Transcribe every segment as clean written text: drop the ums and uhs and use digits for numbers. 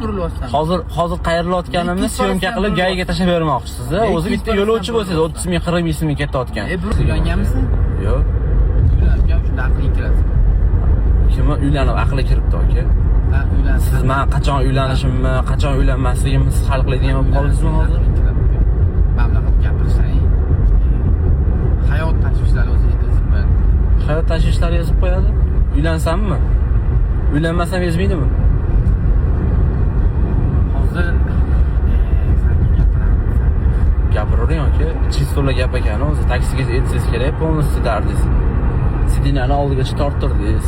Burilyapsan. Hozir qayrilayotganimni Ikkinchi syomka parasdan qilib gayiga burilyapsan. tashlab bermoqchisiz. O'zi bitta Ikkinchi yo'lovchi parasdan bo'lsangiz 30 ming, 40 ming so'mga ketayotgan. E, bir uylanganmisan? Yo'q. Uylangan, shunda aqling kiradi. Kimni uylanib aqli kiribdi, aka? Ha, uylansan. Siz men qachon uylanishimni, qachon uylanmasligimni siz hal qiladigan bo'lib qoldingizmi hozir? Mana bunaqa gapirishang. Hayot tashvishlari o'zi yetib qo'yadi. Hayot tashvishlari yozib qo'yadi. Uylansammi? Uylanmasam yozmaydimi? Hozir sanga gapiraman. Gapiravering, aka. Чисто gap ekan o'zi. Taksiga aytsangiz kerak, полностью dardingiz. Сиденье ni oldigacha torttirdingiz.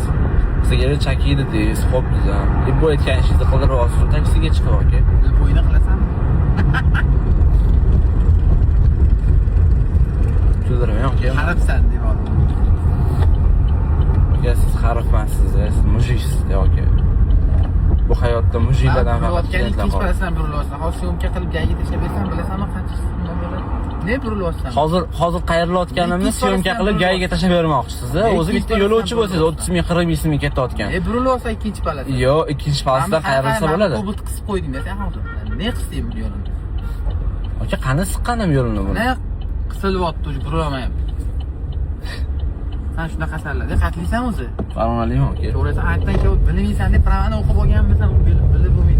Sigaret chakiydi dedingiz, xo'p dedim. E, bu aytgan ishingizni qildiryapsiz, taksiga chiqib, aka. Bo'yni qilasanmi? Kuldirmang, aka. Qarabsan deb oldim. Aka, siz harf emassiz, siz мужик siz, aka. Bu hayotda мужик lardan faqat Burilayotgan klientlar ikkinchi qoladi. parasidan burilyapsan. Hozir syomka qilib gayiga tashlab bersam, bilasanmi qancha so'm beradi? Ne burilyapsan? Hozir qayrilayotganimni Ikkinchi syomka parasidan qilib gayiga burilyapsan. tashlab bermoqchisiz. O'zi Ikkinchi bitta yo'lovchi parasidan bo'lsangiz 30 ming, 40 ming so'mga ketayotgan. E, burilyapsan ikkinchi palasidan. Yo'q, ikkinchi palasidan qayrilsa bo'ladi. Kobalt qisib qo'yding sen hozir. Ne qisding bu yo'lini? Aka, qani siqqanim yo'lini buni? Ne qisilyapti, уже burolmayapti. Sen shunaqasanlar. Qatlisan o'zi. Farg'onalikmi, aka? To'g'risi aytdan kelib bilmaysan deb pravani o'qib olganmisan, bilib bo'lmaydi.